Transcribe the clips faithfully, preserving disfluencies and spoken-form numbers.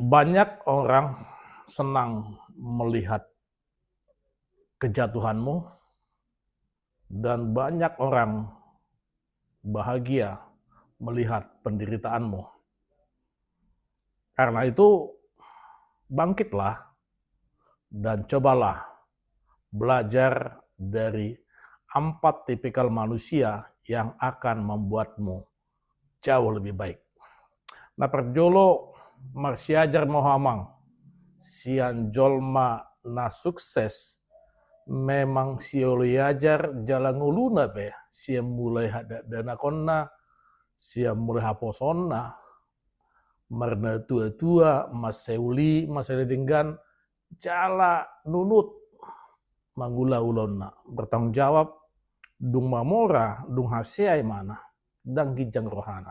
Banyak orang senang melihat kejatuhanmu, dan banyak orang bahagia melihat penderitaanmu. Karena itu, bangkitlah dan cobalah belajar dari empat tipikal manusia yang akan membuatmu jauh lebih baik. Na parjolo, marsiajar ma ho amang sian jolma na sukses, memang sioloi ajar jala ngoluna pe, sian mulai hadakdanakonna, sian mulai haposoonna, marnatuatua, mansai uli, mansai denggan, jala nunut mangula ulaonna, bertanggung jawab, dung mamora, dung hasea imana, ndang ginjang rohana.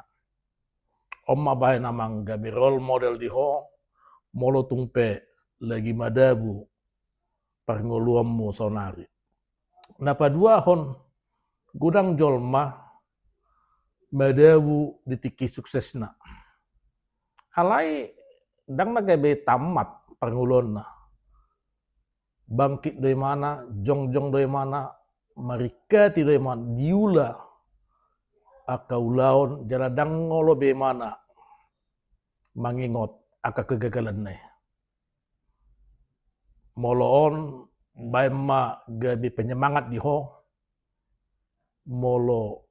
On ma baen amang gabe role model di ho, molo tung pe lagi madabu parngoluanmu saonari. Na paduahon, godang jolma madabu di tingki suksesna, alai ndang na gabe tamat parngoluanna. Bangkit do imana, jongjong do imana, maringkati do imana, diula angka ulaon, jala ndang olo be imana mangingot angka kegagalanna i. Molo on, baen ma gabe penyemangat di ho, molo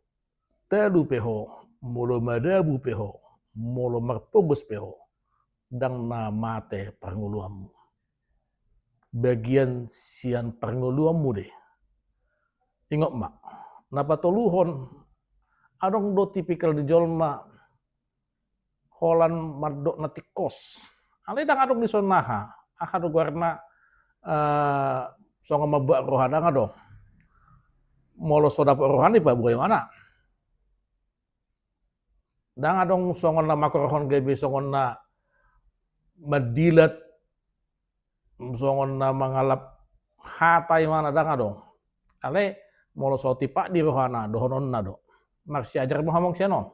talu pe ho, molo madabu pe ho, molo marpogos pe ho, ndang na mate parngoluanmu. Bagian sian parngoluanmu do i. Ingot ma, na patoluhon, adong do tipikal ni jolma holan mandok na tingkos. Alai ndang adong dison aha, aha do goarna, eh, songon mambuat roha, ndang adong. Molo so dapot rohana, ipaboa imana. Ndang adong songon na mangkorhon gabe songon na mandilat, songon na mangalap hata imana, ndang adong. Alai molo so tipak di rohana, dohononna do. Marsiajar ma ho amang sian on.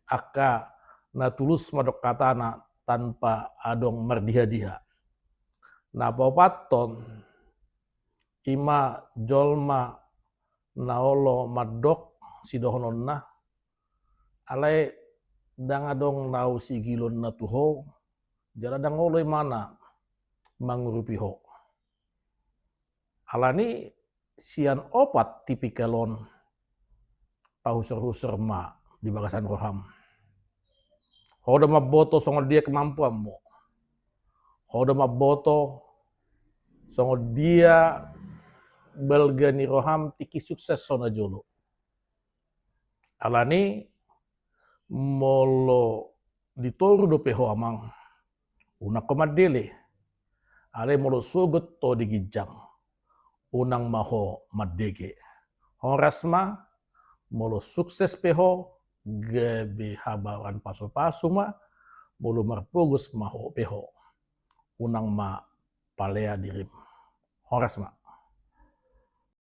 Angka na tulus mandok hatana tanpa adong mardiha-diha. Na paopathon, ima jolma na olo mandok sidohononna, alai ndang adong naung sigilonna tu ho, jala ndang olo imana mangurupi ho. Alani sian opat tipikal on, pahusor-husor ma di bagasan roham. Ho do mamboto songon dia kemampuanmu. Ho do mamboto songon dia balga ni roham tingki sukses ho na jolo. Alani molo di toru dope ho amang, unang ho mandele. Alai molo sogot ho di ginjang, unang ma ho mandege. Horas ma, molo sukses pe ho, gabe habaoan pasu-pasu ma, molo marpogos ma ho pe ho, unang ma palea dirim. Horas ma.